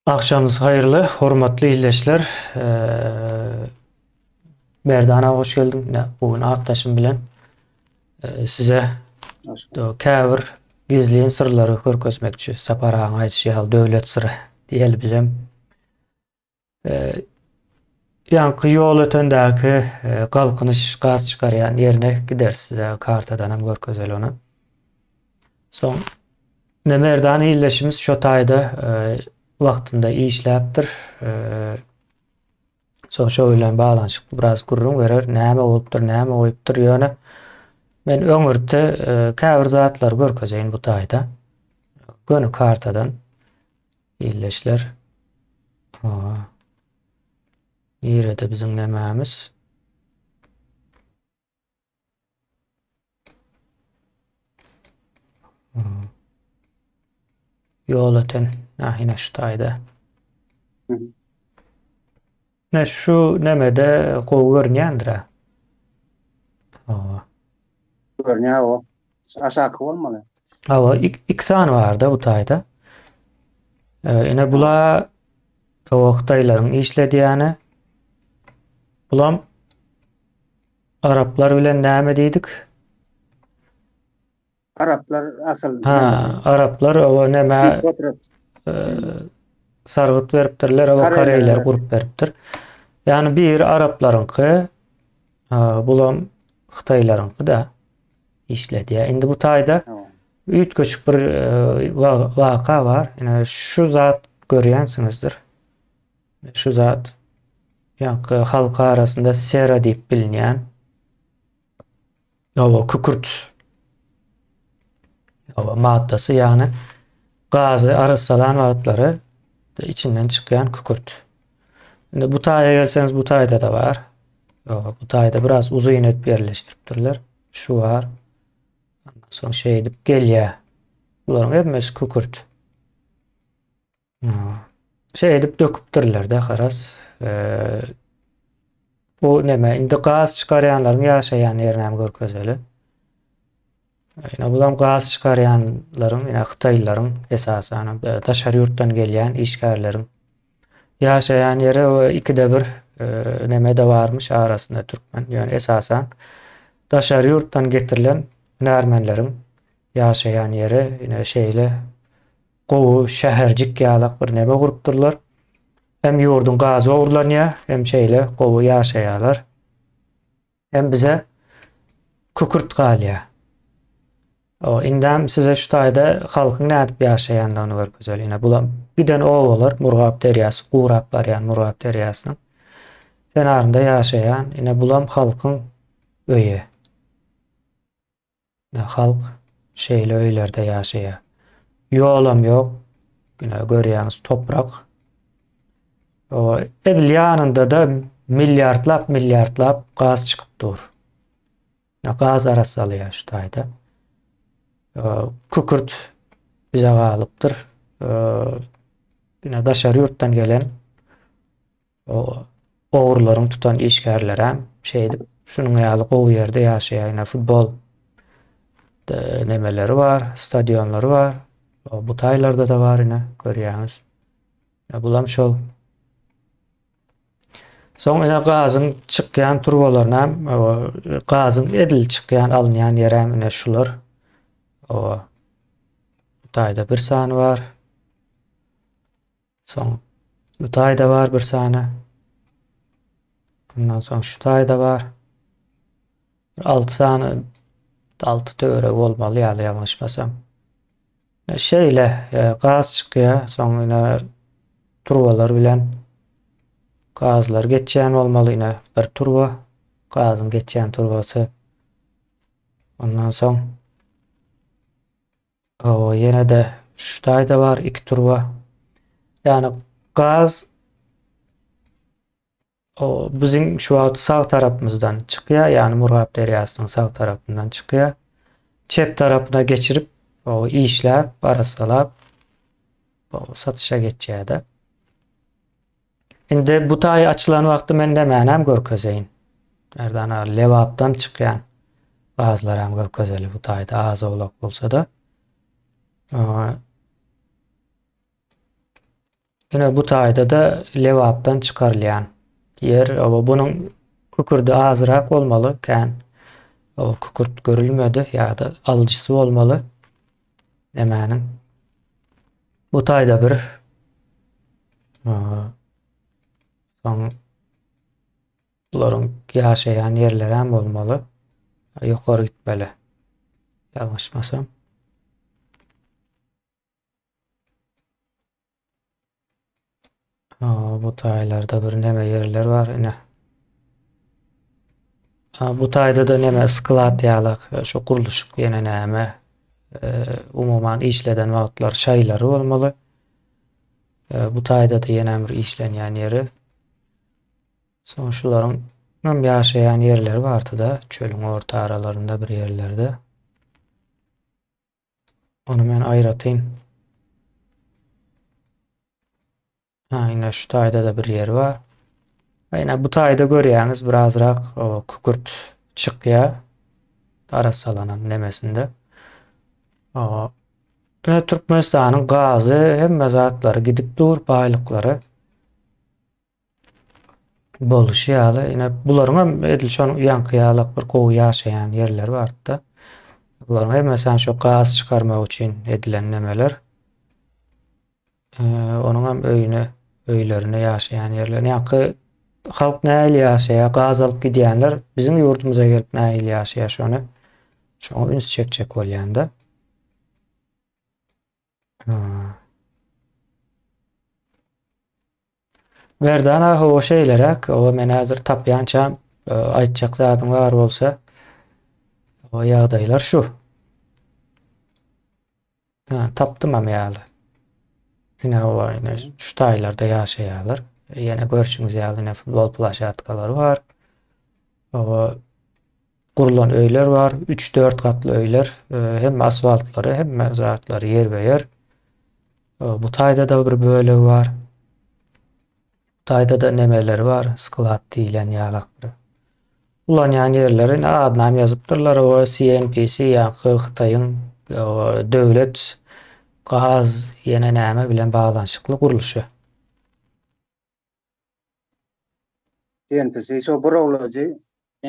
Agşamyňyz haýyrly, hormatly ildeşler. Merdana hoş geldiň. Ine, bu gün atdaşym bilen size käbir gizlin syrlary görkezmekçi. Sapar agaň aýdyşy ýaly döwlet syry diýeli bizem. Ýaňky ýol ötendäki galkynyş gaz çykarýan ýerine gideris size kartadan hem görkezeli ony. Soň ne Merdan ildeşimiz şo taýda wagtynda işläpdir. Soň şo bilen baglanyşykly biraz gürrüň berer, näme bolupdyr, näme goýupdyr, ýöne men öňürti käbir zatlary görkezeýin bu taýda. Göni kartadan ildeşler. Nirede biziň nämämiz? Ýol öten. Ha, ine şu taýda. Ne şu nemede gowy görünýändir ha. Görünýär o. Aşaky bolmaly. Hawa, iki sany barda bu taýda. Ine bula o Hytaýlaryň işledýäni. Bulam Araplar bilen näme diýdik? Araplar asyl. Ha, araplar o näme sargyt beripdirler, o koreýler gurup beripdir. Ýani bir araplaryňky, bulam hytaýlaryňky da işledýär. Indi bu taýda üýtgeşik bir waka bar. Ine şu zat görýänsiňizdir. Şu zat ýaňky halk arasynda sera diýip bilinýän Hawa, kükürt hawa, maddasy, ýagny gazy arassalan wagtlary içinden çykýan kükürt. Indi bu taýa gelseňiz, bu taýda-da bar. Hawa, bu taýda biraz uzyn edip ýerleşdiripdirler. Şu bar. Ondan soň şeýdip gelýär. Bularyň hemmesi kükürt. Şeýdip döküpdirler-de garaz. Bu neme indi gaz çykarýanlaryň ýaşaýan ýerini hem görkezeli. Ine bulam gaz çykarýanlaryň, ine hytaýlylaryň esasan daşary ýurtdan gelýän işgärleriň ýaşaýan ýeri we ikide bir neme-de barmyş arasynda türkmen. Ýöne esasan daşary ýurtdan getirilen hünärmenleriň ýaşaýan ýeri ine şeýle Gowy şäherjik ýalak bir neme gurupdyrlar. Hem ýurduň gazy ogurlanýar, hem şeýle gowy ýaşaýarlar. Hem bize kükürt galýar. O, indem size şu taýda halkyň nädip ýaşaýandygyny görkezeli. Ine, bulam giden obalar, Murgap derýasy, gurap barýan Murgap derýasynyň kenarynda ýaşaýan, ine, bulam halkyň öýi. Halk şeýle öýlerde ýaşaýar. Ýolam ýok. Ine görýäňiz toprak. O edil ýanynda-da milliardlap milliardlap gaz çykyp dur. Ine gaz arassalaýar şu taýda. Kükürt bize galypdyr. Ine daşary ýurtdan gelen O ogurlaryň tutan işgärlerem şeýdip şunuň ýaly gowy ýerde ýaşaýar. Ine futbol nemeleri bar, stadionlary bar. Bu taýlarda-da bar ine görýäňiz. Bulam şol. Soň ine gazyň çykýan turbalaryna gazyň edil çykýan alynýan ýerem ine şular. O bu taýda bir sany bar. Soň bu taýda bar bir sany. Ondan soň şu taýda bar. 6 sany 6 töweregi bolmaly ýaly ýalňyşmasam. Şeýle e, gaz çykýar, soň ine turbalar bilen gazlar geçýän bolmaly ine bir turba, gazyň geçýän turbasy. Ondan soň Hawa, ýene-de şu taýda bar iki turba. Ýagny gaz o biziň şu wagt sag tarapymyzdan çykýar, ýagny Murgap derýasynyň sag tarapyndan çykýar. Çep tarapyna geçirip, o işläp, arassalap, o satyşa geçýär-de. Indi bu taý açylan wagty men nämänem görkezeýin. Merdan aga Lebapdan çykýan gazlaram görkezeli bu taýda az owlak bolsa-da. Ine bu taýda-da Lebapdan çykarylýan ýer. Oba bunuň kükürdi azrak bolmaly, kän o kükürt görülmedi ýa-da alyjysy bolmaly. Nemäniň? Bu taýda bir soň bularyň ýaşaýan ýerleri hem bolmaly. Ýokary gitmeli. Ýalňyşmasam. Bu taýlarda bir neme ýerler bar ine. Bu taýda da neme sklad ýalak şu gurluşyk ýene näme e, umuman işleden wagtlar şaýlary bolmaly. E, bu taýda da ýene bir işlenýän ýeri. Soň şularyň hem ýaşaýan ýerleri bardy-da, çölüň orta aralarynda bir ýerlerde. Ony men aýratyn Ha, ine şu taýda da bir ýer bar. Ine bu taýda görýäňiz birazrak o kükürt çykýar. Arassalanan nemesinde. O Ine Türkmenistanyň gazy hemme zatlary gidip dur, baýlyklary. Boluşy ýaly, ine bularyň hem edil şonuň ýaňky ýalak bir gowy ýaşaýan ýerleri bardy-da. Bularyň hemmesi hem şu gaz çykarmak üçin edilen nemeler. Onuň hem öýüne, öýlerine ýaşaýan ýerleri. Ýaňky halk nähili ýaşaýar, gaz alyp gidýänler biziň ýurdumyza gelip nähili ýaşaýar şony. Şoňa üns çekjek bolýan-da. Merdana hawa şeýleräk, hawa men häzir tapýançam e, aýtjak zadyň bar bolsa, o ýagdaýlar şu. Ha, tapdym hem ýaly. Ine hawa, ine şu taýlarda ýaşaýarlar. Ýene görşüňiz ýaly ine futbol plaşatkalary bar. Hawa, gurlan öýler bar, 3-4 gatly öýler, e, hemme asfaltlary, hemme zatlary ýerbe-ýer. Bu taýda-da bir bölegi bar. Bu taýda-da nemeleri bar, sklad diýlen ýalak bir. Ulanýan ýerleri ine adyny hem ýazypdyrlar. O CNPC ýa-da Hytaýyň döwlet gaz ýene näme bilen baglanyşykly gurluşy. CNPC şo burawlajy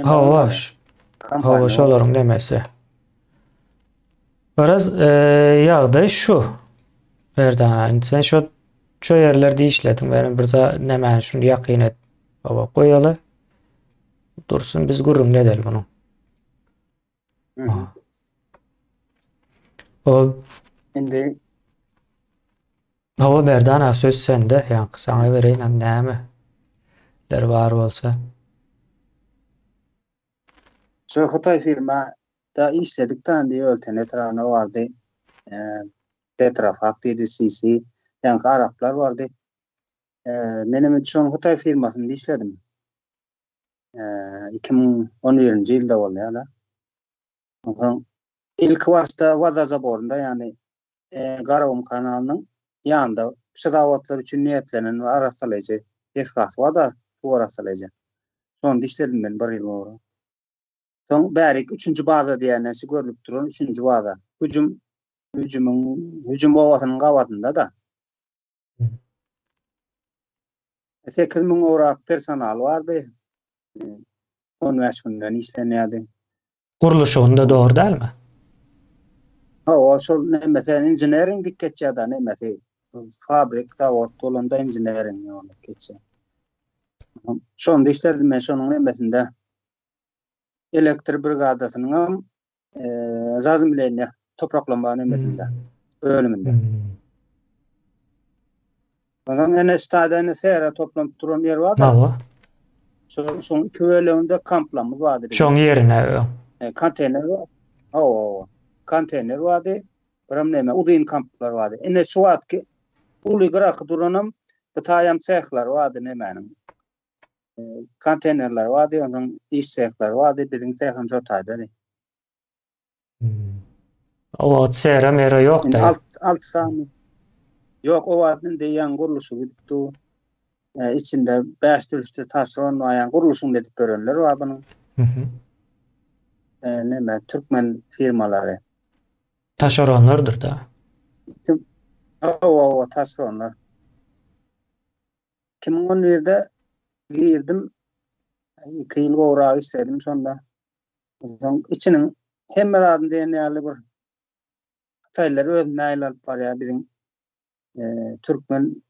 Hawa, hawa şolaryň nemesi. Biraz e, ýagdaý şu. Merdana, indi sen şo şo ýerlerde işlediň. Benim bir nämäni şuny ýakyn et. Hawa, goýaly. Dursun biz gürrüň edeli bunu. O indi Hawa Merdana söz sende ýaňky saňa bereýin han näme ler bar bolsa. Şu Hytaý firma da işledik da indi Ýolöten etrabyna bardy. Petrafak diýdi CC. Ýaňky araplar bardy. Menem indi şoň Hytaý firmasynda işledim. 2011-nji ýylda bolýar-da. Onsoň ilki başda Wazazaborynda, ýagny Garagum kanalynyň ýanynda şu zawodlar üçin niýetlenen bir arassalaýjy desgasy bar-da, suw arassalaýjy. Şonda işledim men bir ýyl gowrak. Soň bärik üçünji baza diýýän, şu görlüp duran üçünji baza. Hüjüm, hüjümiň, hüjüm obasynyň gabadynda-da. 8000 gowrak personal bardy. 15 günden işlenýärdi. Gurluşygynda dogry dälmi? Hawa, şol nemesi inženering dik geçýär-de nemesi. Fabrik, zawod bolanda inženering ýoly geçýär. Şonda işledim men şonuň nemesinde. Elektrik brigadasynyň hem zazemleniýe topraklama nemesinde, bölüminde. Ondan ene stada ene sera toplanyp duran ýer bar. Hawa. Şo şoň iki böleginde kamplamyz bardy. Şoň ýerine öň. E, konteýner bar. Hawa, hawa. Konteýner bardy. Biram näme uzyn kamplar bardy. Ine şu wagtky uly gyraky duranam bu taýam sehler bardy nämäniň. Konteýnerler bardy, onsoň iş sehleri bardy, biziň sehimiz şo taýdady. Hmm. O wagt sera mera ýokdy. Alt, alt sany. Ýok, o wagt indi ýaňy gurluşyk gidip dur. E, içinde bäş dürüşde taşeron bar, ýaňy gurluşygyny edip berenler bar bunuň. Mhm. E, neme, türkmen firmalary. Taşeronlardyr da. Hawa, hawa, taşeronlar. 2011-de girdim. 2 ýyl gowrak işledim şonda. Soň içiniň hemme zadyny diýen ýaly bir hytaýlylar özüni nähili alyp barýar, biziň e, türkmen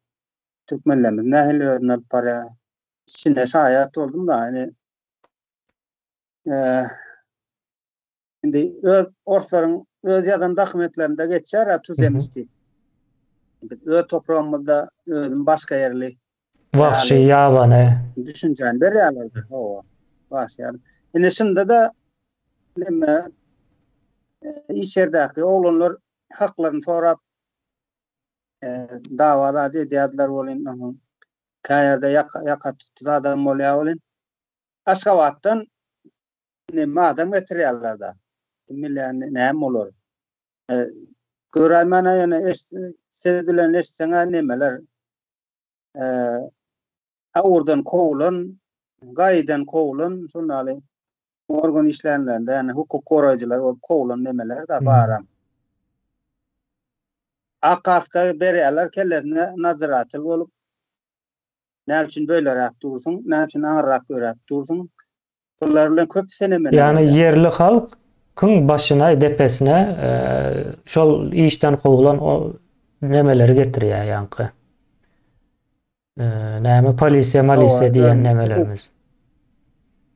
türkmenlerimiz nähili özüni alyp barýar. Içinde şaýat boldum da, ýani e, indi öz orslaryň öz ýazan dokumentlerinde geçýär, ha tuzemiz diýip. Biz öz topragymyzda özüm başga ýerli Wagşy ýabany. Düşünjäni berýärler. Hawa. Wagşy ýabany. Indi şunda-da neme e, iş ýerdäki oglanlar haklaryny sorap e, dawa zat edýärdiler bolyn. Käýerde ýaka, ýaka tutdy zadam bolýar bolyn. Aşgabatdan neme adam getirýärler-de. Kim bilýär näme bolar. E, göräýmäne ýöne söz bilen eşitseň-ä nemeler awurdan kowulan, gaýydan kowulan, şondaly organ işlänlerinde, ýagny hukuk goraýjylar bolup kowulan nemeler-de baram. Ak kaska berýärler kellesine nadziratel bolup. Näme üçin beýleräk dursuň, näme üçin aňyrrak ýöräp dursuň? Bular bilen köp senemene Ýagny ýerli halkyň başyna, depesine şol işden kowulan nemeleri getirýär ýaňky. Näme polisiýa, malisiýa diýen nemelerimiz.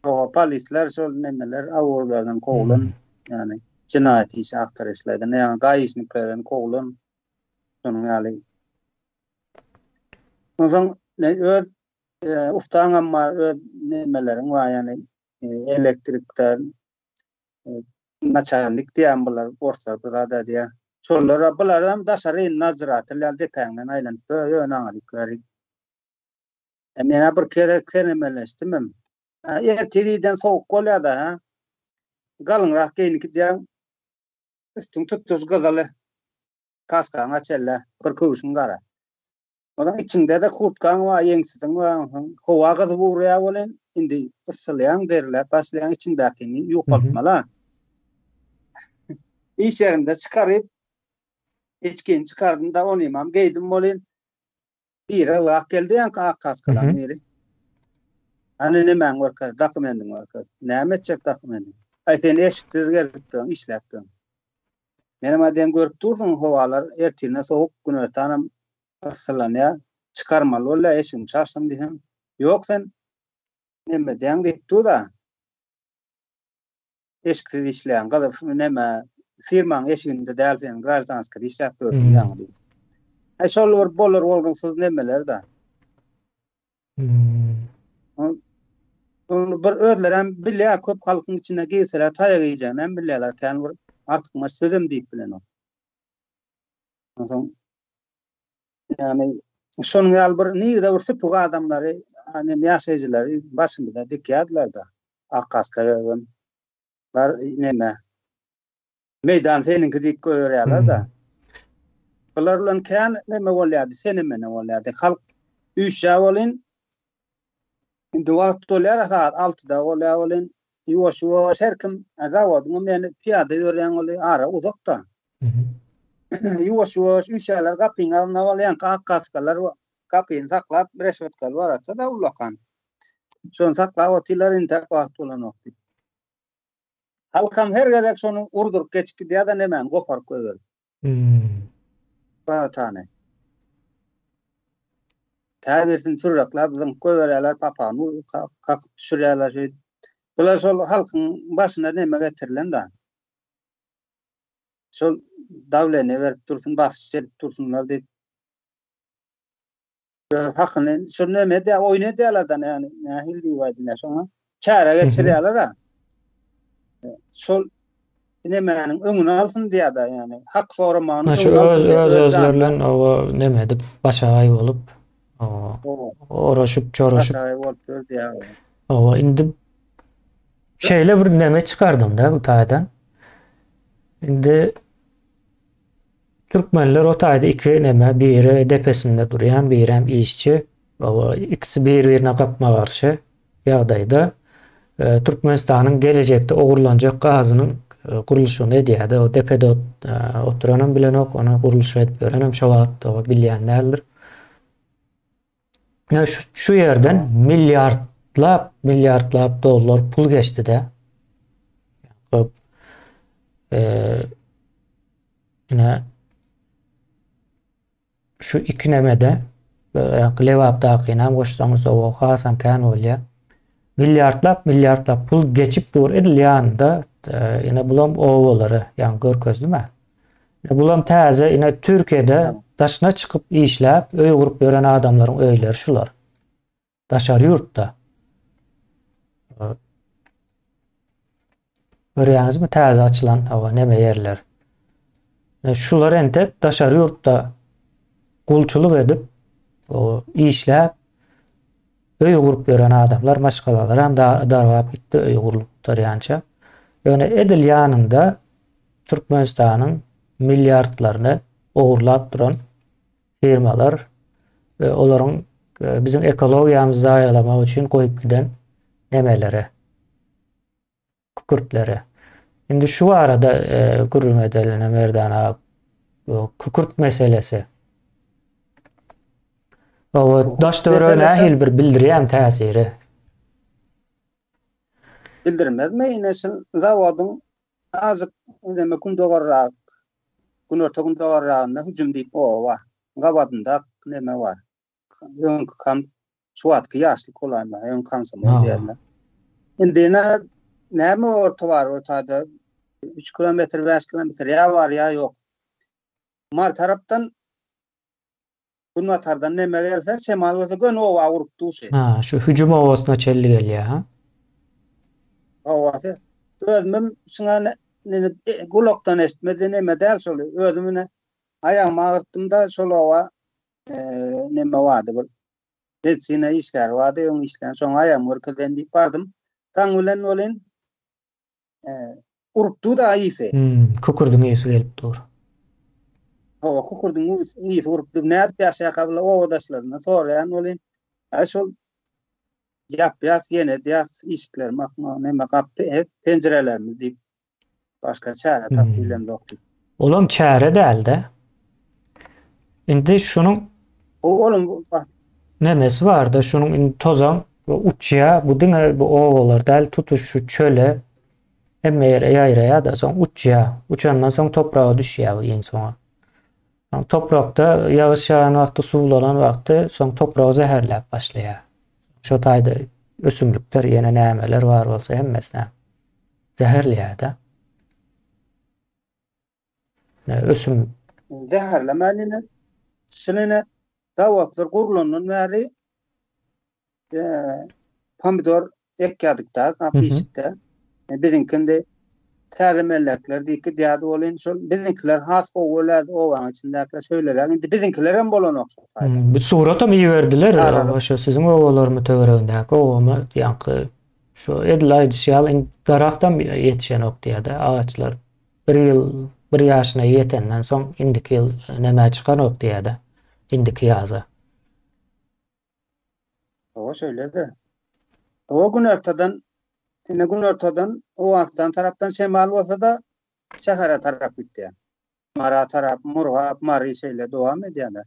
Hawa, polisler şol nemeler awurlardan kowulan, ýagny jenaýat işi agtaryşlardan, ýagny gaýyşniklerden kowulan şonuň ýaly. Onsoň öz Ustaňam bar, öz nemeleriň bar, ýagny elektrikden naçalnik diýýän bular, orslar bir zat diýýär. Şolara bularam daşary nadziratel ýaly depäňden aýlanyp ýöne aňa dikleri. E, men bir gezek senemeleşdimem. Ertir irden sowuk bolýar-da, ha. Galyňrak geýinip gidýäň. Üstüň tutuş gyzyly. Kaskaňa çelle, bir köwşüň gara. Onuň içiňde-de kurtkaň bar, ýeňsiziň bar. Onsoň howa gyzyp ugraýar welin, indi yssylaýaň, derläp başlaýaň, içiňdäkini ýukaltmaly-a. Iş ýerimde çykaryp, içkini çykardym-da, onymam geýdim welin, biri ylgap geldi, ýaňky ak kaskalaň biri. Hany nemäňi görkez, dokumendiňi görkez. Näme etjek dokumendiňi? Aý, sen eşiksiz gezip ýörüň, işläp ýörüň. Menem aýdýan görüp dursuň howalar ertirine sowuk günortanam yssylanýar çykarmaly bolýar eşigimi çaşdym diýsem ýok sen neme edýäň diýip dur-da eşiksiz işleýän gyz neme firmaň eşiginde däl sen graždanskada işläp ýörsüň ýaňy diýip. Aý şol bir bolar bolgunsyz nemeler-de. Hmm. Onu bir özleri hem bilýär, köp halkyň içine girseler taýak iýjegini hem bilýärler. Kän bir artykmaç sözem diýip bilenok. Onsoň ýani şonuň ýaly bir nirde bir süpük adamlary, anem ýaşaýjylary başymyza dikýärdiler-de. Ak kaska geýen. Bar neme? Meýdan seniňki diýip goýberýärler-de. Bular bilen kän neme bolýardy, sene-mene bolýardy. Halk üýşýär welin, indi wagt bolýar, sagat altyda bolýar welin, ýuwaş-ýuwaş her kim zawodyň ýany pyýada ýörýän ol ara uzak-da. Ýuwaş-ýuwaş üýşýärler, gapyň agzynda bolýan ak kaskalar gapyny saklap, reşotkaly baratsa-da ullakan. Şony saklap otyrlar, entek wagt bolanok diýip. Halkam her gezek şony urduryp geçip gidýär-de nemäni goparyp goýberip. Hmm. Baratany. Käbirisini sürrekläp zyňyp goýberýärler, papagyny kakyp düşürýärler şeýdip. Bular şol halkyň başyna neme getirilen-de. Şol dawleniýe berip dursun, basyş edip dursunlar diýip. Öz hakyny şol näme edýär, oýun edýärler-de, ýagny nähili diýip aýdylýar şoňa? Çäre geçirýärler-ä. Şol nemäniň öňüni alsyn diýýär-de, ýagny hak soramagynyň öňüni alsyn. Öz öz özleri bilen oba neme edip, başagaý bolup, oraşyp, çoraşyp. Başagaý bolup ýör diýýär. Oba indi şeýle bir neme çykardym-da bu taýdan. Indi Türkmenler o taýda iki neme, biri depesinde durýan, birem işçi. Oba ikisi bir-birine gapma-garşy ýagdaýda. E, Türkmenistanyň gelejekde ogurlanjak gazynyň e, gurluşygyny edýärdi. O depede e, oturanam bilenok, ony gurluşyk edip ýörenem şo wagt o bilýän däldir. Ýa şu, şu ýerden milliardlap, milliardlap dollar pul geçdi-de. Köp e, ine şu iki nemede ýa Lebapdakyny hem goşsaňyz o hasam kän bolýar. Milliardlap, milliardlap pul geçip dur edil ýanynda ine bulam obalary ýa görkezdim-ä. Bulam täze ine Türkiýede daşyna çykyp işläp öý gurup ýören adamlaryň öýleri şular. Daşary ýurtda. Görýäňizmi täze açylan hawa neme ýerler. Şular entek daşary ýurtda gulçulyk edip, o işläp öý gurup ýören adamlar, maşgalalar hem dargap gitdi öý gurulyp gutarýança. Ýöne edil ýanynda Türkmenistanyň milliardlaryny ogurlap duran firmalar we olaryň e, biziň ekologiýamyzy zaýalamak üçin goýup giden nemeleri, kükürtleri. Indi şu barada e, gürrüň edelim Merdan aga. Kükürt meselesi. O daş töwerege nähili bir bildirýän täsiri? Bildirmezmi? Ine şu zawodyň Azajyk neme gündogarrak, günorta-gündogarragynda Hüjüm diýip oba bar. Gabadynda neme bar. Öňki kam, şu wagtky ýaşlyk bolaýma, öň komsomol diýerler. Indi ine näme orta bar o taýda 3 kilometr, 5 kilometr ýa bar ýa ýok. Mary tarapdan Günbatardan neme gelse, şemal bolsa göni oba urup duşy. Ha, şu hüjüm obasyna çenli gelýär, ha? Obasy. Özümem şuňa ne gulakdan eşitmedi, neme däl şol. Özüm ine aýagymy agyrtdym-da şol oba neme bardy bir medisina işgäri bardy, öň işlän, şoňa aýagymy görkezeýin diýip bardym. Daň bilen welin Urup dur-da ysy. Hmm, kükürdiň ysy gelip dur. Hawa, kükürdiň ysy urup dur. Nädip ýaşaýarka bular obadaşlaryndan soraýan bolýan. Aý şol ýapýas, ýene edýäs, işiklerimi akma, neme gapy, hep penjirelerimiz diýip. Başga çäre tapyp hmm. bilemzok diýip. Olam çäre däl-de. Indi şunuň O olam nemesi barda, şunuň indi tozan uçýar. Bu diňe bu obalar däl, tutuş şu çöle hemme ýere ýaýraýar-da, soň uçýar. Uçandan soň topraga düşýär bu iň soňy. Soň toprakda ýagyş ýagan wagty, suwlanan wagty soň topragy zäherläp başlaýar. Şo taýda ösümlikler, ýene nämeler bar bolsa hemmesine zäherleýär-de. Ösüm. Zäherlemän ine, şul ine zawodlar gurlandan bäri pomidor ekýärdik-de, gap işikde. Biziňki indi täze mellekler diýip gidýärdi welin, şol biziňkiler has gowy bolýardy obanyň içindäkiler şeýleräk. Indi biziňkiler hem bolanok şol taýda. Bir suratam iberdiler, şo siziň obalarymy töweregindäki obamy, ýaňky şo edil aýdyşy ýaly indi daragtam ýetişenok diýýär-de, agaçlar Bir ýyl, bir ýaşyna ýetenden soň indiki ýyl nämä çykanok diýýär-de, indiki ýaza. Hawa, şeýle-de. Hawa, günortadan, ine günortadan Owganystan tarapdan şemal bolsa-da şähere tarap gitýär. Mara tarap, Murgap, Mary şeýle dowam edýärler.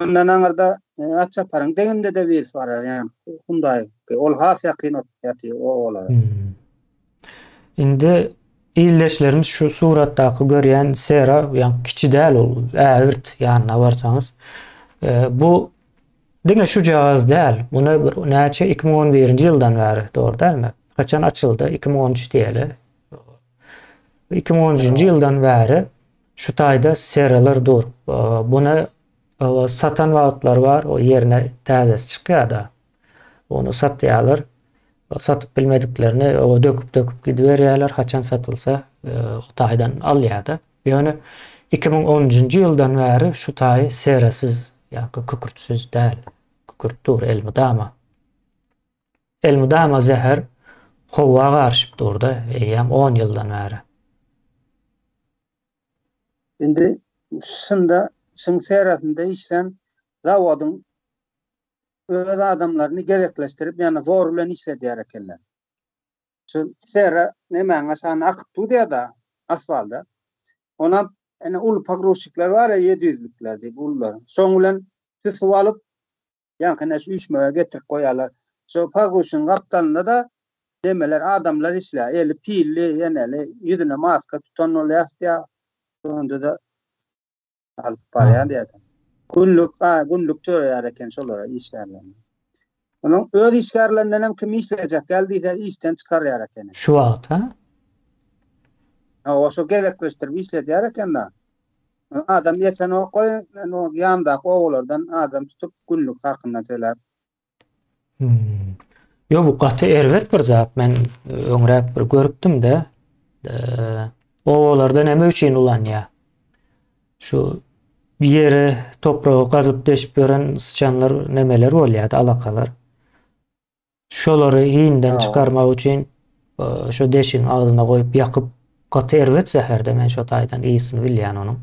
Ondan aňyrda Atçaparyň deňinde-de birisi bar, ýa Hundaý. Ol has ýakyn ýatyr obalara. Hmm. Indi ildeşlerimiz şu suratdaky görýän sera, ýa kiçi däl ol, ägirt ýanyna barsaňyz. E, bu diňe şu jagaz däl. Muny bir näçe 2011-nji ýyldan bäri, dogry dälmi? Haçan açyldy? 2013 diýeli. 2013-nji ýyldan bäri Şu taýda seralar dur. Buny satan wagtlary bar, o ýerine täzesi çykýar-da. Ony satýarlar. Satyp bilmediklerini o döküp-döküp gidiberýärler, haçan satylsa o taýdan alýar-da. Ýöne 2010-njy ýyldan bäri şu taýy serasiz, ýa-da kükürtsiz däl. Kükürt dur elmydama. Elmydama zäher howa garyşyp dur-da, eýýäm on ýyldan bäri. Indi şunda şuň serasynda işlän zawodyň öz adamlaryny gezekleşdirip, ýagny zor bilen işledýär ekenler. Şu sera nemäň aşagynda akyp dur diýýär-de, asfalda. Onam ine uly pogruzçikler bar-a, ýedi ýüzlükler diýip ulular. Şoň bilen süsüp alyp, Ýaňky ine şu üýşmege getirip goýarlar. Şo pogruşyň gapdalynda-da nemeler, adamlar işleýär. Eli pilli, ýeneli, ýüzüne maska tutan bolýar diýýär. Şonda-da alyp barýar diýýär. Günlük, a, günlük töleýär eken şolara işgärlerine. Onuň öz işgärlerinden hem kim işlejek gel diýse işden çykarýar ekeni. Şu wagt, ha? Hawa, şo gezekleşdirip işledýär eken-de. Adam ýetenok welin, men o ýandaky obalardan adam tutup günlük hakyna töläp. Hmm. Ýok, bu gaty erbet bir zat. Men öňräk bir görüpdim-de. Obalarda näme üçin ulanýar? Şu ýeri, topragy gazyp deşip ýören syçanlar nemeler bolýardy, alakalar. Şolary hinden çykarmak üçin şo deşigiň agzyna goýup ýakyp gaty erbet zäherde men şo taýdan ysyny bilýän onuň.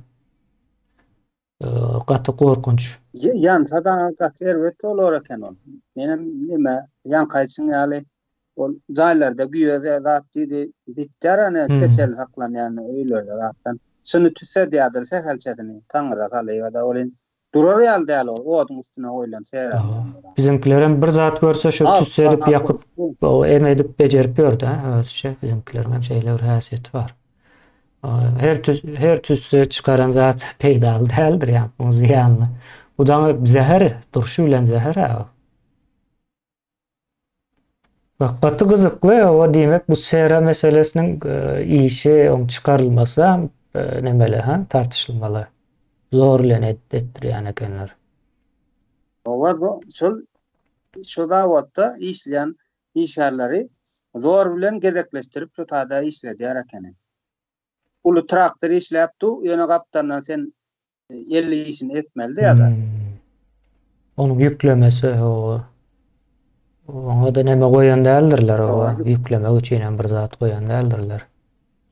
Gaty gorkunç. Ýansa da gaty erbet bolar eken ol. Menem neme ýaňkaýçyň ýaly ol jaýlarda güýe zat diýdi bitýär ene keçel saklanýan öýlerde zatdan. Şuny tüssedýärdir sähelçesini taňryra salyga-da ol Durar ýaly däl ol, oduň üstüne goýlan sera. Biziňkilerem bir zat görse şo tüsse edip ýakyp, em edip bejerip ýördi, özüçe biziňkileriň hem şeýle bir häsiýeti bar. Her tüs her tüsse çykaran zat peýdaly däldir, ýa zyýanly. Bu daňy zäher, durşy bilen zäher-ä ol. Bak gaty gyzykly, owa diýmek bu sera meselesiniň işi, oň çykarylmasy hem nemeli, ha, tartyşylmaly. Zor bilen etdirýän ekenler. Owa, bu şol şu zawodda işleýän işgärleri zor bilen gezekleşdirip şu taýda işledýär ekeni. Uly traktor işläp dur, ýöne gapdalyndan sen el işini etmeli ýa-da. Hmm. Onuň ýüklemesi o oňa-da näme goýan däldirler owa, ýüklemek üçin hem bir zat goýan däldirler.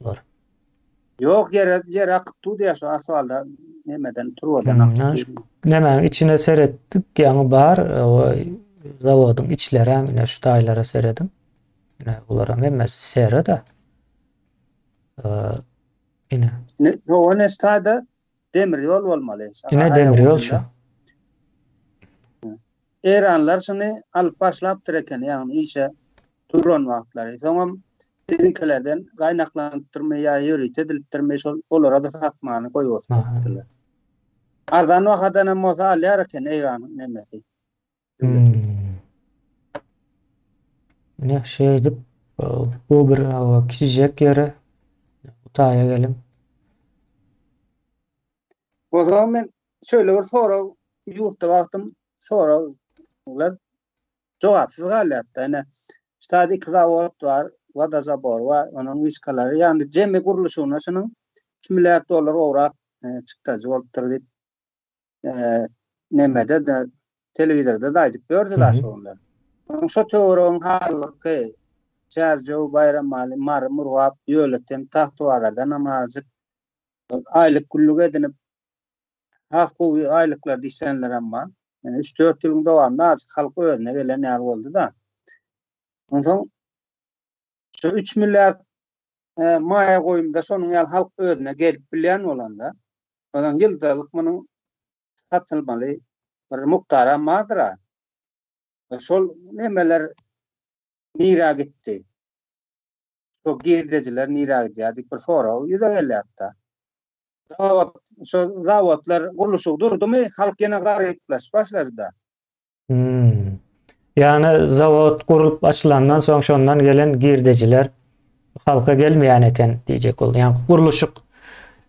Bular. Ýok, ýere ýere akyp dur diýýär şu asfalda nemeden turbadan hmm, akyp dur. Nämäň içine seretdik, ýaňy bar, o zawodyň içleri hem ine şu taýlara serediň. Ine bularam hemmesi sera-da. Ine. Ne, o ne stada demir ýol bolmaly. Ine demir ýol şu. Eýranlar şuny alyp başlapdyr eken, ýagny işe duran wagtlary. Soňam biziňkilerden gaýnaklanypdyrmy ýa ýörite edilipdirmi, şol olara-da satmany goýup oturypdyrlar. Arzan bahadan hem bolsa alýar eken Eýranyň nemesi. Hmm. Ine şeýdip bu bir kiçijek ýere bu taýa geliň. O zaman men şöyle bir sorag ýurtda wagtym soraglar jogapsyz galýardy. Ine, ştada iki zawod bar, wodozabor bar, onuň wişkalary, ýagny jemi gurluşygyna şunuň 3 milliard dollar gowrak e, çykdajy bolupdyr diýip nemede-de, telewizorda-da aýdyp ýördi daşoguzlar. Onuň şo töweregiň halky Çärjew, Baýramaly, Mary, Murgap, Ýölöten, Tagtabazardanam azajyk aýlyk günlük edinip, has gowy aýlyklarda işlänlerem bar. Ýöne üç-dört ýylyň dowamynda azajyk halk özüne gelen ýaly boldy-da. Onsoň şu üç milliard maýa goýumda şonuň ýaly halk özüne gelip bilýän bolanda, Onuň ýyldalyk munuň satylmaly bir mukdaram bardyr-a. Şol nemeler nirä gitdi? Şo girdejiler nirä gidýär diýip bir sorag ýüze gelýär-de. Zawod, şo zawodlar gurluşygy durdumy, halk ýene garyplaşyp başlady-da. Hmm. Ýagny zawod gurulyp açylandan soň şondan gelen girdejiler halka gelmeýän eken diýjek boldy. Ýagny gurluşyk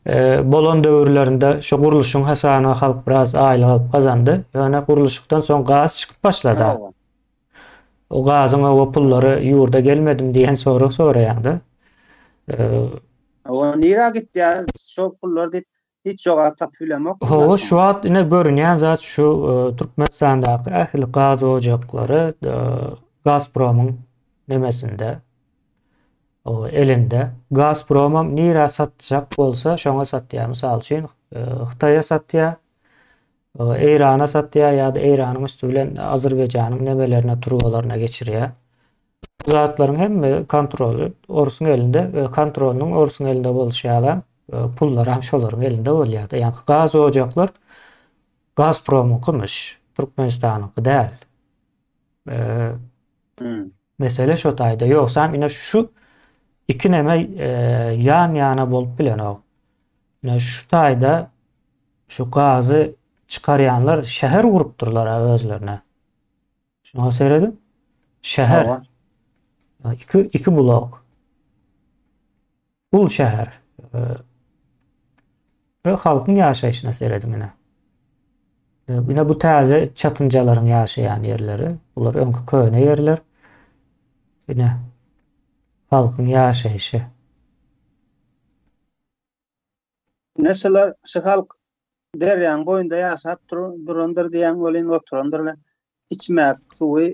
e, bolan döwürlerinde şu gurluşyň hasabyna halk biraz aýlyk alyp gazandy. Ýöne gurluşykdan soň gaz çykyp başlady. O gazyň o pullary ýurda gelmedim diýen sorag soraýaňda. E, o nirä gitýär şo pullar diýip Hiç jogap tapyp bilemok. Hawa, şu wagt ine görünýän zat şu e, Türkmenistandaky ähli gaz ojaklary e, Gazpromyň nemesinde o elinde. Gazpromam nirä satjak bolsa şoňa satýar. Mysal üçin, e, Hytaýa satýar, Eýrana satýar ýa-da Eýranyň üsti bilen Azerbaýjanyň nemelerine, turbalaryna geçirýär. Bu zatlaryň hemme kontroly orsuň elinde we kontrolynyň orsuň elinde bolşy ýaly e, pullar hem şolaryň elinde bolýar. Ýagny gaz ojaklar Gazpromyňkymyş. Türkmenistanyňky däl. Hmm. Mesele şo taýda. Ýogsam ine şu iki neme ýan ýana bolup bilenok. Ine şu taýda şu gazy çykarýanlar şäher gurupdyrlar özlerine. Şuňa serediň. Şäher. Iki, iki blok. Ul şäher. Ve halkyň ýaşaýşyna serediň ine. Ine bu täze çatynjalaryň ýaşaýan ýerleri. Bular öňki köne ýerler. Ine halkyň ýaşaýşy. Ine şular şu halk derýaň boýunda ýaşap durandyr diýýäň welin oturandyrlar. Içmek suwy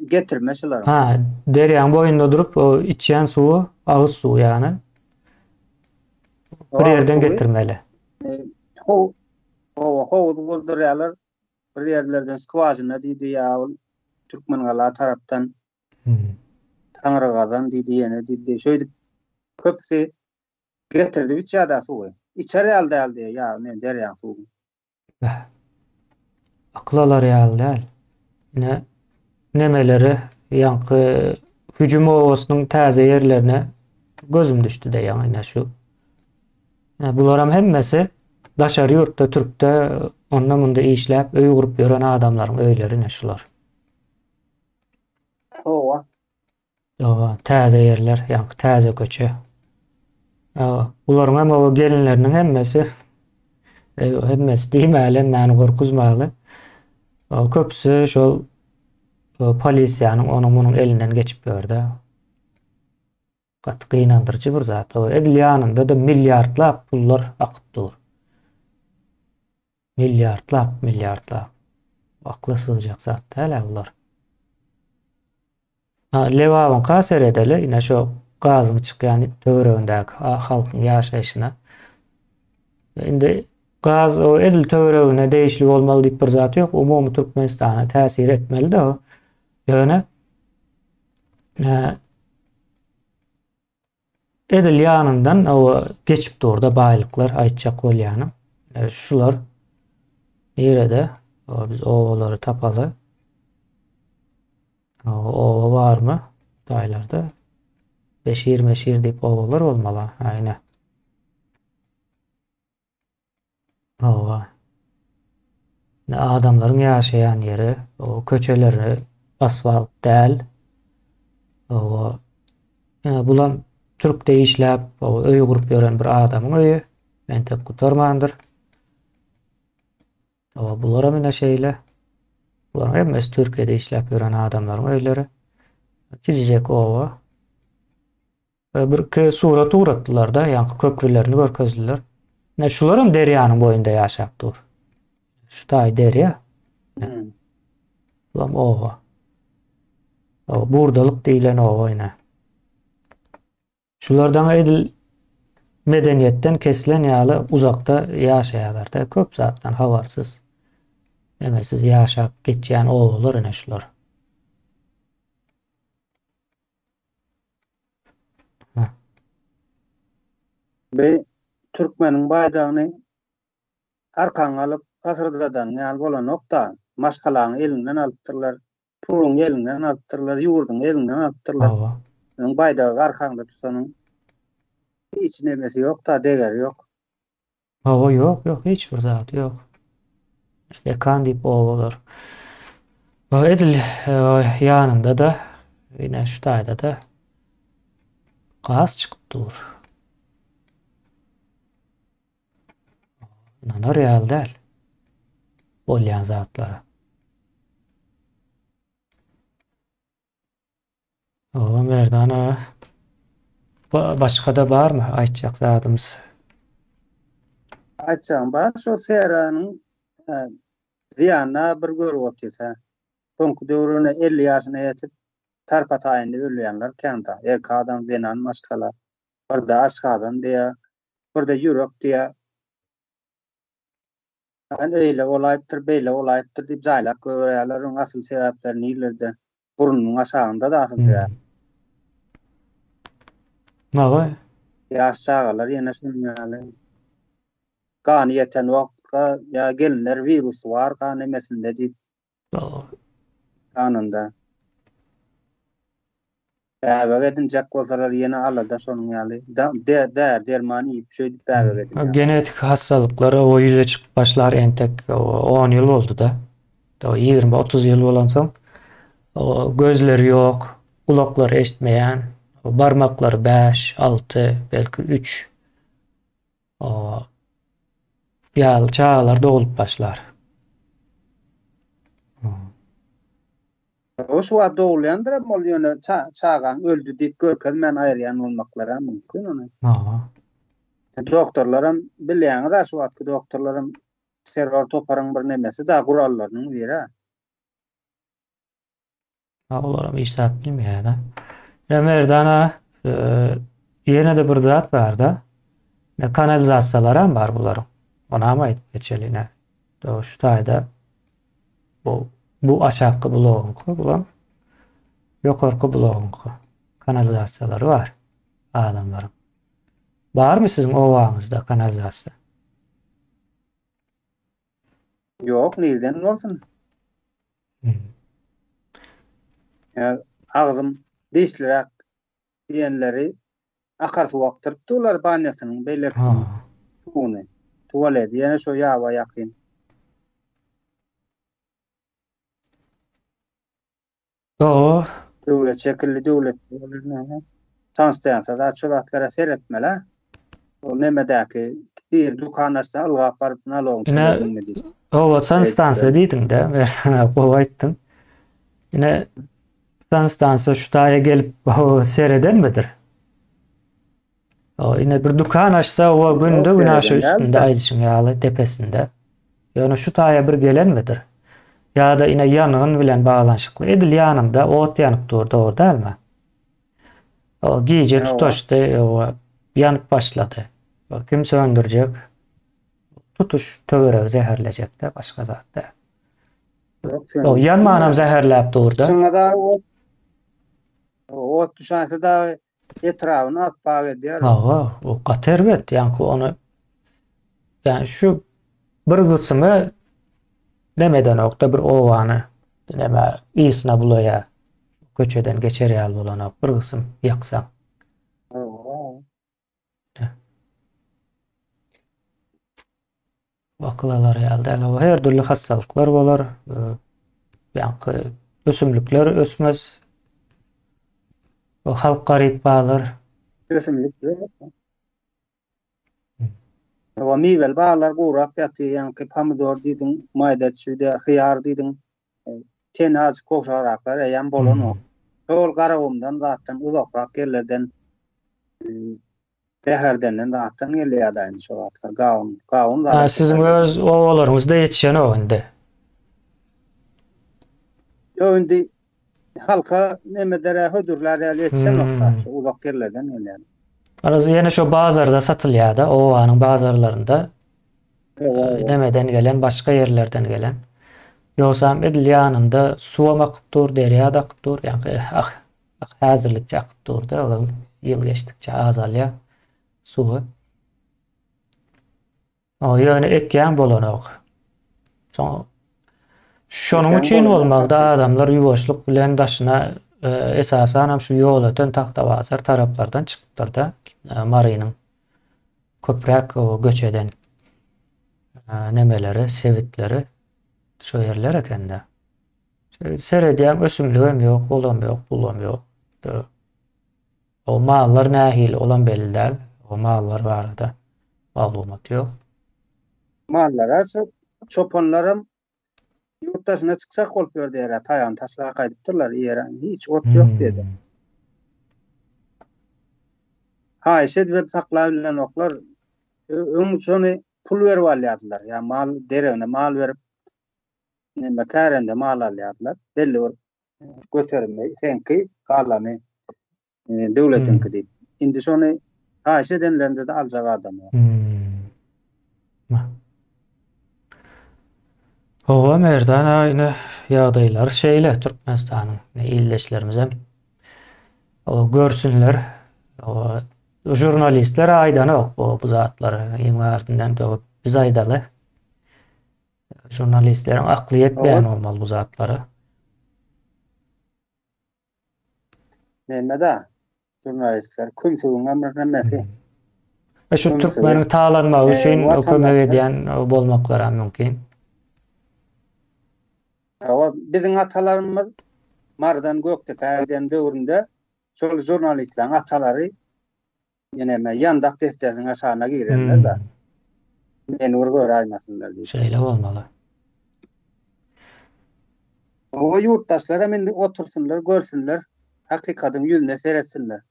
getirme şular. Ha, derýaň boýunda durup o içýän suwy agyz suwy ýagny. Bir ýerden getirmeli. How, howuz gurdurýarlar. Bir ýerlerden skwažina diýdi ýa ol Türkmengala tarapdan. Hmm. Taňrygazan diýdi ýene diýdi. Şeýdip köpüsi Getirdi içýär-dä suwy. Içer ýaly däl diýýär, ýa men derýaň suwuny. Beh. Akyl alar ýaly däl. Ine, nemeleri, ýaňky hüjüm obasynyň täze ýerlerine gözüm düşdi-de, ýaňy ine şu. Ine, bularam hemmesi daşary ýurtda, türkde onda-munda işläp, öý gurup ýören adamlaryň öýleri ine şular. Hawa. Hawa, täze ýerler, ýaňky täze köçe. Hawa, bularyň hem o gelinleriniň hemmesi hemmesi diýmäli, hemmäni gorkuzmaly. Köpüsi şol polisiýanyň onuň munuň elinden geçip ýörde. Gaty gynandyryjy bir zat. Edil ýanynda-da milliardlap pullar akyp dur. Milliardlap, milliardlap. Akla sygjak zat däl-ä bular. Ha, Lebabyňka seredeli, ine şu gazyň çykýan töweregindäki halkyň ýaşaýşyna. Indi gaz o edil töweregine degişli bolmaly diýip bir zat ýok. Umumy Türkmenistana täsir etmeli-de o. Ýöne e, Edil ýanyndan o geçip durda baýlyklar aýtjak bolýanym. E, şular nirede? O, biz obalary tapaly. O, oba barmy? Daýlarda. Beşir meşir diýip obalar bolmaly. Ha, ine. Hawa. Ine adamlaryň ýaşaýan ýeri, o köçeleri asfalt däl. Hawa. Ine bulam türkde işläp, o öý gurup ýören bir adamyň öýi. Entek gutarmandyr. Hawa, bularam ine şeýle. Bularyň hemmesi Türkiýede işläp ýören adamlaryň öýleri. Kiçijek oba. Bir surat ugratdylar-da, ýaňky köprülerini görkezdiler. Ine şularam derýanyň boýunda ýaşap dur. Şu taý derýa. Hmm. Bulam oba. O Burdalyk diýlen oba ine. Şulardan edil medeniýetden kesilen ýaly uzakda ýaşaýarlar-da, köp zatdan habarsyz, nemesiz ýaşap geçýän obalar ine şular. Bi türkmeniň baýdagyny arkaňa alyp pasyrdadanyň ýaly bolanok-da, maşgalaňy eliňden alypdyrlar, puluňy eliňden alypdyrlar, ýurduňy eliňden alypdyrlar. Hawa. Öň baýdagy arkaňda tutanyň hiç nemesi ýok-da, degeri ýok. Hawa ýok ýok hiç bir zat ýok. Mekan diýip obalar. Edil e, ýanynda da ine şu taýda da gaz çykyp dur. Ynanar ýaly däl. Bolýan zatlara. Hawa Merdan aga. Başga-da barmy aýtjak zadymyz? Aýtjagym bar, şo Seranyň e, zyýanyna bir görüp otyrys. Soňky döwrüne 50 ýaşyna ýetip tarpa taýynda ölýänler kän-da. Erkek adam, zenan maşgala. Birde aşgazan diýýär, birde ýürek diýýär. Än eýle bolaýypdyr, beýle bolaýypdyr diýip jaýlap goýberýärler. Onuň asyl sebäpleri nirlerde? Burnunyň aşagynda-da asyl sebäp. Hawa. Ýaş çagalar ýene şunuň ýaly. Gany ýetenokka ýa gelinler wirusy bar gan emesinde diýip. Ganynda. Bäbek edinjek bolsalar ýene alada şonuň ýaly. Däri derman iýip şeýdip bäbek edinýär. Genetik hassalyklar o ýüze çykyp başlar entek 10 ýyl boldy-da. 20-30 ýyl bolansoň gözleri ýok, gulaklary eşitmeýän, barmaklary 5, 6, belki 3 ýaly çagalar doglup başlar. O şu wagt dogulýandyram ol ýöne çagaň öldi diýip görkezmän aýyrýan bolmaklaram mümkin ony. Aha. Doktorlaram bilýäňiz-ä şu wagtky doktorlaram terror toparyň bir nemesi da gurallarynyň biri. Ha olaram hiç zat bilmeýär-de. Ine Merdana e, ýene-de bir zat bar-da. Ine kanalizasiýalaram bar bularyň. Onam aýdyp geçeli ine. Şu taýda bu bu aşakky blogyňky, bulam ýokarky blogyňky kanalizasiýalary bar adamlaryň. Barmy siziň obaňyzda kanalizasiýa? Ýok, nirden bolsun? Hmm. Ýa agzym dişliräk diýenleri akar suw akdyryp durlar banýasynyň beýlekisiniň suwuny. Tualeti ýene şo ýaba ýakyn. Dogry. Döwlet şekilli döwlet sanstansiýa zat şo zatlara seretmeli. O nemedäki bir dükan açsa ylgap baryp nalogyny tölediňmi diýip. Oba sanstansiýa diýdiň-de, Merdan aga gowy aýtdyň. Ine sanstansiýa şu taýa gelip seredenmidir? O ine bir dükan açsa o günde günaşa üstünde aýdyşyň ýaly depesinde. Ýöne şu taýa bir gelenmidir? Ýa-da ine ýangyn bilen baglanyşykly edil ýanynda ot ýanyp dur, dogry dälmi? O gije tutaşdy, o ýanyp başlady. O kim söndürjek? Tutuş töweregi zäherlejek-de, başga zat däl. O ýanmanam zäherläp dur-da. Şuňa da ot ot düşense dagy etrabyny ap-ak edýär. Hawa, o gaty erbet, ýaňky ony ýani şu bir gysymy neme edenokda bir obany neme ysyna bulaýar. Köçeden geçer ýaly bolanok bir gysym ýaksaň. Hawa. Akyl alar ýaly däl. Hawa, her dürli hassalyklar bolar. Ýaňky ösümlikler ösmez. O halk garyp galar. Ösümlik Hawa, miweli baglar gurap ýatyr. Ýaňky pomidor diýdiň, maýda çüýde, hyýar diýdiň. Teni azjyk gowşagraklar eýýäm bolanok. Şol Garagumdan zatdan uzakrak ýerlerden Bäherdenden zatdan gelýär-dä indi şo zatlar. Gawun, gawun zat. Siziň öz obalaryňyzda ýetişenok indi. Ýok indi halka nemedere hödürlär ýaly ýetişenok da, şo uzak ýerlerden gelýär. Garaz ýene şo bazarda satylýar-da, obanyň bazarlarynda. Nemeden gelen, başga ýerlerden gelen. Ýogsam edil ýanynda suwam akyp dur, derýa-da akyp dur, ýaňky ah Häzirlikçe akyp durdy, olam ýyl geçdikçe azalýar suwy. O ýöne ekýän bolanok. Soň şonuň üçin bolmalyda adamlar ýuwaşlyk bilen daşyna e, esasan hem şu Ýolöten Tagtabazar taraplardan çykypdyr-da, e, Marynyň köpräk o göç eden e, nemeleri, sebitleri şo ýerler ekende. Seredýäň ösümligem ýok, olam ýok, bulam ýok. O mallar nähili, olam belli däl. O mallar barada maglumat ýok. Mallara çopanlaram ýurt daşyna çykjak bolup ýör diýýär, taýagyny taşlap gaýdypdyrlar ýere, hiç ot ýok diýdi. Hmm. Haýyş edip saklap bilenoklar. Öň şony pul berip alýardylar. Ýa mal deregine mal berip neme kärende mal alýardylar. Belli bir göterimi seňki, galany e, döwletiňki hmm. diýip. Indi şony haýyş edenlerinde de aljak adam ýok. Hmm. Hawa Merdan aga ine ýagdaýlar şeýle Türkmenistanyň ildeşlerimizem o görsünler. O žurnalistler aýdanok bu, bu zatlary iň bärsinden döwüp biz aýdaly. Žurnalistleriň akly ýetmeýän bolmaly bu zatlara. Neme-da, žurnalistler kümsügiň bir nemesi. E şu türkmeniň talanmagy üçin kömek edýän bolmaklary mümkin. Hawa, biziň atalarymyz Marydan Gökdepä giden döwründe şol žurnalistleriň atalary Ýeneme ýandak dessesiniň aşagyna girenler-de. Meni bir göräýmesinler diýip. Şeýle bolmaly. Hawa, ýurtdaşlaram indi otursynlar, görsünler, hakykadyň ýüzüne seretsinler.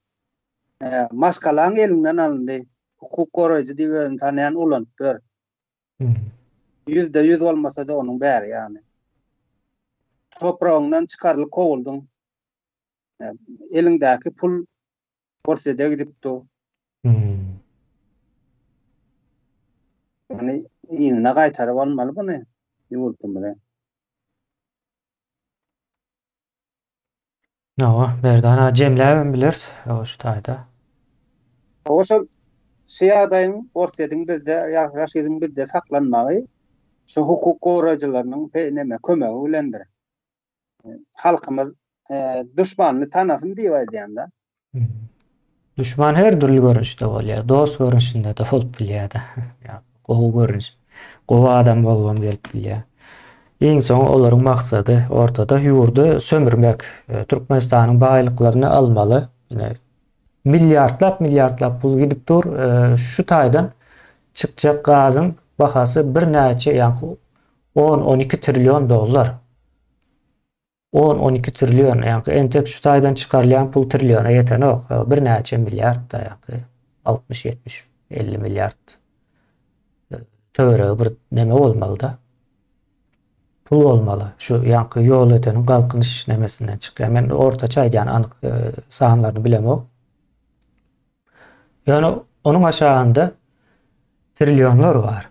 Maşgalaň eliňden alyndy, hukuk goraýjy diýip özüni tanaýan ulanyp ýör. 100% bolmasa-da onuň bäri ýany. Topragyňdan çykarylyp kowuldyň. Eliňdäki pul Orsýete gidip dur. Hmm. Ýani yzyna gaýtaryp almaly buny ýurdumyzy. Hawa, Merdana jemläbem bileris şu taýda. Hawa şol şu ýagdaýyň Orsýetiň bizde ýa raşiziň bizde saklanmagy şu hukuk goraýjylarynyň neme kömegi bilendir. Halkymyz duşmanyny tanasyn diýip aýdýan-da. Duşman her dürli görnüşde bolýar. Dost görnüşinde-de bolup bilýär-de. Ýa gowy görnüş, gowy adam bolubam gelip bilýär. Iň soňy olaryň maksady ortada ýurdy sömürmek, Türkmenistanyň baýlyklaryny almaly. Ine milliardlap milliardlap pul gidip dur. Şu taýdan çykjak gazyň bahasy birnäçe ýa On-on iki trillion dollar. On-on iki trillion, ýaňky entek şu taýdan çykarylýan pul trilliona ýetenok. Birnäçe milliard-da ýaňky 60, 70, 50 milliard töweregi bir neme bolmaly-da. Pul bolmaly. Şu ýaňky ýol öteniň galkynyş nemesinden çykýar. Men ortaça aýdýan anyk sanlaryny bilemok. Ýöne onuň aşagynda trillionlar bar.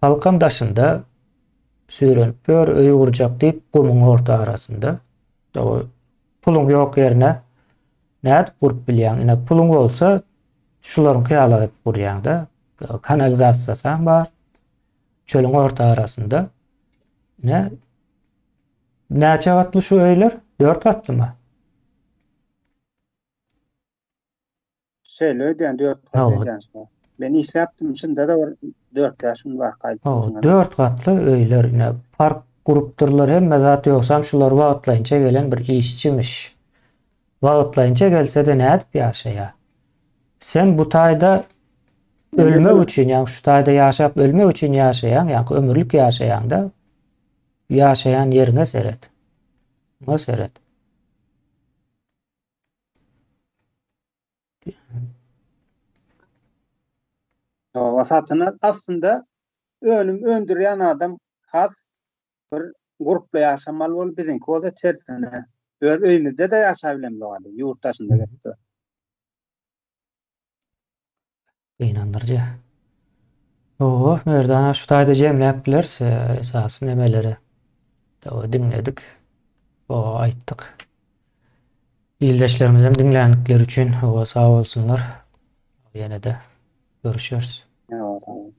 Halkam daşynda süýrenip ýör, öý gurjak diýip gumuň orta arasynda. Puluň ýok ýerine nädip gurup bilýäň? Ine puluň bolsa şularyňky ýaly edip gurýaň-da. Kanalizasiýasy hem bar. Çölüň orta arasynda. Ine näçe gatly şu öýler? 4 gatlymy? Şeýle öýdýän, dört gatly öýdýän şo. Men işläpdim, şunda-da bir dört-bäş gün bar gaýdyp. Dört gatly öýler, ine, park gurupdyrlar, hemme zat ýogsam şular wagtlaýynça gelen bir işçimiş. Wagtlaýynça gelse-de nädip ýaşaýar? Sen bu taýda ölmek üçin, ýagny şu taýda ýaşap ölmek üçin ýaşaýaň, ýagny ömürlik ýaşaýaň-da, ýaşaýan ýeriňe seret. Muňa seret. Hawa, satyn al. Aslynda önüm öndürýän adam has bir gurply ýaşamaly bolup, biziňki bolsa tersine. Öz öýümizde-de ýaşabilemzok hali, ýurt daşynda gelip. Gynandyryjy. Oho, Merdana şu taýda jemläp bileris esasy nemeleri. Dawa diňledik. Oho, aýtdyk. Ildeşlerimizem diňländikleri üçin oho sag bolsunlar. Ýene-de görüşeris. Ýa, sag bol.